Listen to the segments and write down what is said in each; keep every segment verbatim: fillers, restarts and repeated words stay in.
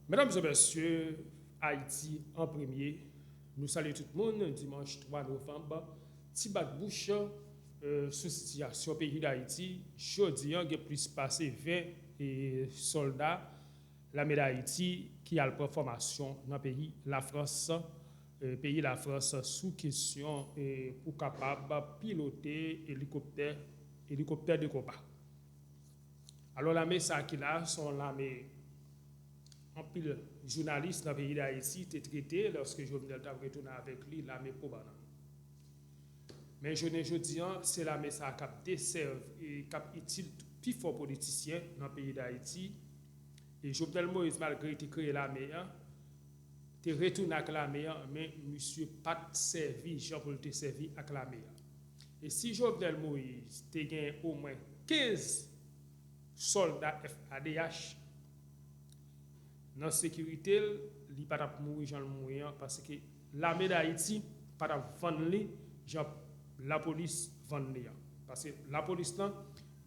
Medam e mesye, Ayiti an premye. Nou salye tout moun, dimanch twa novanm, ti bat bouch, euh, sou sitiyasyon peyi Dayiti. Jodi a, gen plis pase ven, e, sòlda Lame Dayiti ki al pran fòmasyon nan peyi Lafrans, euh, peyi Lafrans sou kesyon, euh, pou kapab pilote elikoptè, elikoptè de konba. Alò, lame sa ki la, se yon lame anpil jounalis nan peyi Dayiti te trete lòske Jovenel t ap retounen avèk li, lame po bannann. Men jounen jodi a, se lame sa k ap desèvi e k ap itil pifò politisyen nan peyi Dayiti. E Jovenel Moïse, malgre li te kreye lame a, te retounen ak lame a, men misye pa t sèvi jan pou l te sèvi ak lame a. E si Jovenel Moïse te gen omwen kenz sòlda F A D H nan sekirite l, li pa t ap mouri jan l mouri an, paske lame Dayiti pa t ap vann li jan lapolis vann li an. Paske lapolis lan,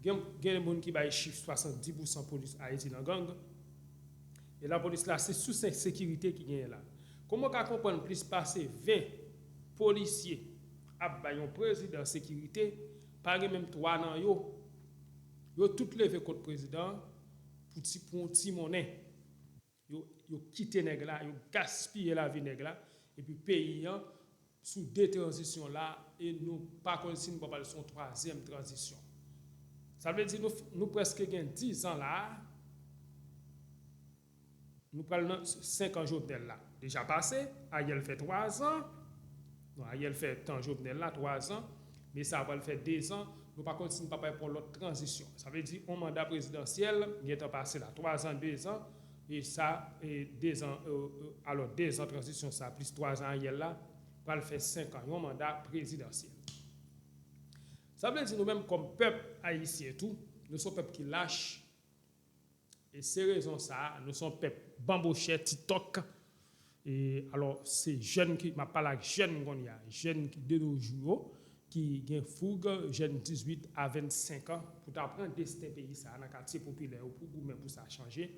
gen, gen moun ki bay chif swasanndis pousan polis Ayiti nan gang, e lapolis la, se sou se sekirite ki genyen la. Kòman w ka konprann plis pase ven polisye ap bay yon prezidan sekirite, pa gen menm twa nan yo, yo tout leve kont prezidan an pou ti, pou yon ti monnen. Yo, yo kite nèg la, yo gaspiye lavi nèg la, epi peyi an sou de tranzisyon la, e nou pa konn si nou pral sou yon twazyèm tranzisyon. Sa vle di nou, nou prèske gen diz an la, nou pral nan senk an Jovenel la. Deja pase, Ariel fè twa zan. Non, Ariel fè tan Jovenel la, twa zan. Men sa pral fè de zan. Nou pa konn si nou pa pral pran lòt tranzisyon. Sa vle di, yon manda prezidansyèl gentan pase la. Twa zan, de zan. E sa, e de zan, e, e, alò, de zan tranzisyon sa, plis twa zan Ariel la, pral fè senk an, yon manda prezidansyèl. Sa vle di nou menm kòm pèp ayisyen tou, nou se yon pèp ki lach. E se rezon sa a, nou se yon pèp banbochè, ti tòk. E alò, se jèn ki, m ap pale ak jèn kounye a, jèn ki de nos jours yo, ki gen foug, jèn dizuit a vennsenk an, pou ta pran desten peyi sa a nan katye popilè yo, pou goumen pou sa chanje.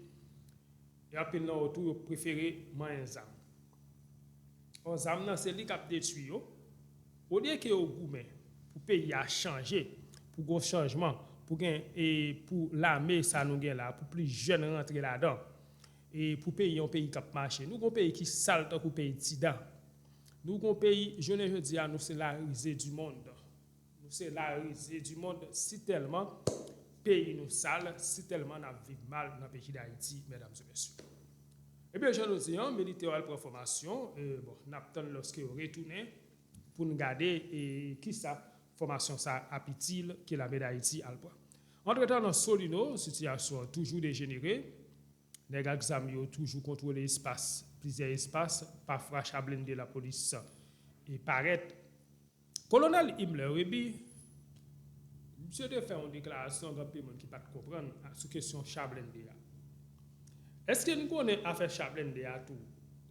E anpil nan yo tou, yo prefere manyen zam. Bon, zam nan, se li k ap detwi yo. Olye ke yo goumen pou peyi a chanje, pou gen chanjman, pou gen, e pou lame sa nou gen la, pou plis jèn rantre ladan, e pou peyi, yon peyi k ap mache. Nou gen yon peyi ki sal tankou peyi Tidan. Nou gen yon peyi, jounen jodi a, nou se la risée du monde. Nou se la risée du monde, si tèlman peyi nou sal, si tèlman n ap viv mal nan peyi Dayiti, medam e mesye. Ebyen, jan nou di an, militè yo al pran fòmasyon, e, bon, n ap tann lòske yo retounen pou n gade, e, kisa fòmasyon sa ap itil ke lame Dayiti al pran. Antretan, nan Solino, sitiyasyon an toujou dejenere. Nèg ak zam yo toujou kontwole espas, plizyè espas, pafwa cha blende lapolis, e, parèt. Kolonèl Himmler Réby, misye te fè yon deklarasyon gen anpil moun ki pa t konprann sou kesyon cha blende a. Èske n konnen afè cha blende a tou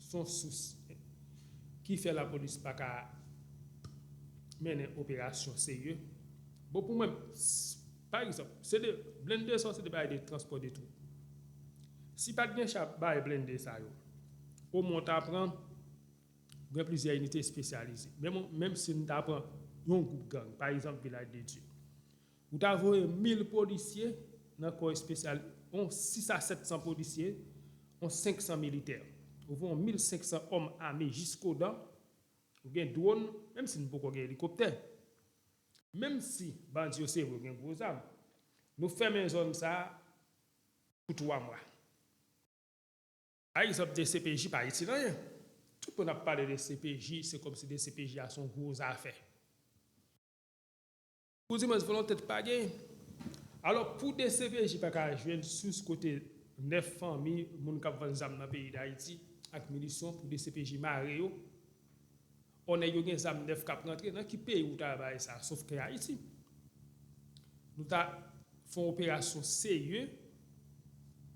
se yon sous ki fè lapolis pa ka mennen operasyon serye? Bon, pou mwen, s-, pa egzanp, se de blende sa, se de bagay de transpò de twoup. Si pa t gen cha bagay blende sa yo, omwen w ta pran gen plizyè inite espesyalize. Menm, menm si n ta pran yon gwoup gang, pa egzanp, Vilaj de Dye, ou ta voye mil polisye nan kò espesyal, yon sis a sèt san polisye, yon senk san militè. Ou voye yon mil senk san òm ame jiskodan, ou gen dwòn, menm si n poko gen elikoptè. Menm si bandi yo se vre gen gwo zam, nou fèmen zòn sa a pou twa mwa. Pa egzanp, D C P J pa itil anyen. Tout moun ap pale de D C P J, se kòmsi D C P J a se yon gwo zafè. Pou di mwen, volonte pa genyen. Alò, pou D C P J pa ka jwenn sous kote nèf fanmi, moun k ap vann zam nan peyi Dayiti ak milisyon, pou D C P J mare yo, o nèg yo gen zam nèf k ap rantre, nan ki peyi ou ta bay sa, sof ke Ayiti? Nou ta fè yon operasyon serye,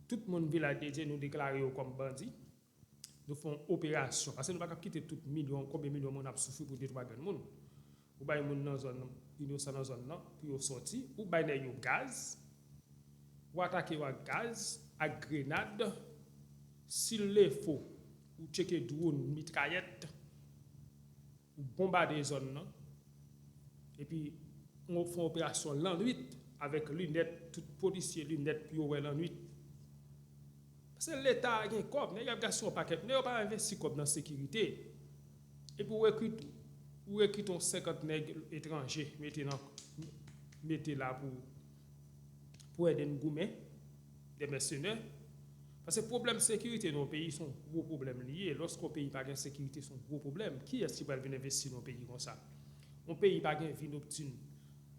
tout moun Vilaj de Dye, nou deklare yo kòm bandi. Nou fè yon operasyon, paske nou pa ka kite tout milyon, konbyen milyon moun ap soufri pou de twa grenn moun. Ou bay moun nan zòn nan, inosan nan zòn nan, pou yo sòti, ou bay nèg yo gaz, ou atake yo ak gaz, ak grenad, Si l le fo, ou tcheke dwòn, mitrayèt, ou bonbade zòn nan, epi ou fè yon operasyon lannwit avèk linèt, tout polisye linèt pou yo wè lannwit. Paske Leta gen kòb, nèg ap gaspiye yon pakèt, nèg yo pa envesti kòb nan sekirite. Epi ou rekrit, ou rekrit yon senkant nèg etranje, mete nan, mete la pou, pou ede n goumen, de mèsenè. Paske pwoblèm sekirite nan yon peyi se yon gwo pwoblèm li ye. Lòske yon peyi pa gen sekirite, se yon gwo pwoblèm. Kiyès ki pral vin envesti nan yon peyi konsa? Yon peyi pa gen vi noktin.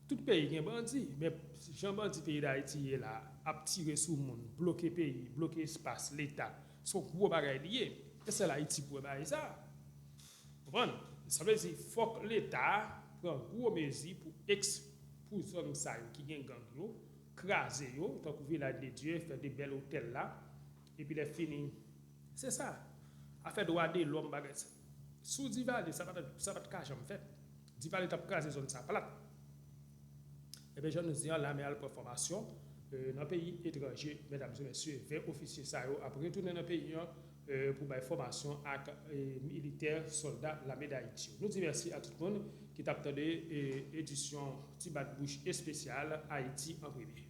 Tout peyi gen bandi, men jan bandi peyi Dayiti ye la, ap tire sou moun, bloke peyi, bloke espas Leta, se yon gwo bagay li ye. E se Ayiti pou wè bagay sa. Konprann? Sa vle di, fòk Leta pran gwo mezi pou eks, pou zòn sa yo ki gen gang yo, kraze yo, tankou Vilaj de Dye, fè de bèl otèl la, epi lè fini, se sa. Afè dwa de lòm, bagay sa. Sou Divalye, sa pa t, sa pa t ka janm fèt. Divalye t ap kraze zòn sa plat. Ebyen, jan nou di an, lame al pran fòmasyon, e, nan peyi etranje, medam e mesye, ven ofisye sa yo ap retounen nan peyi an, e, pou bay fòmasyon ak, e, militè, sòlda lame Dayiti yo. Nou di mèsi a tout moun ki t ap tande, e, edisyon Ti Bat Bouch espesyal Ayiti an Premye.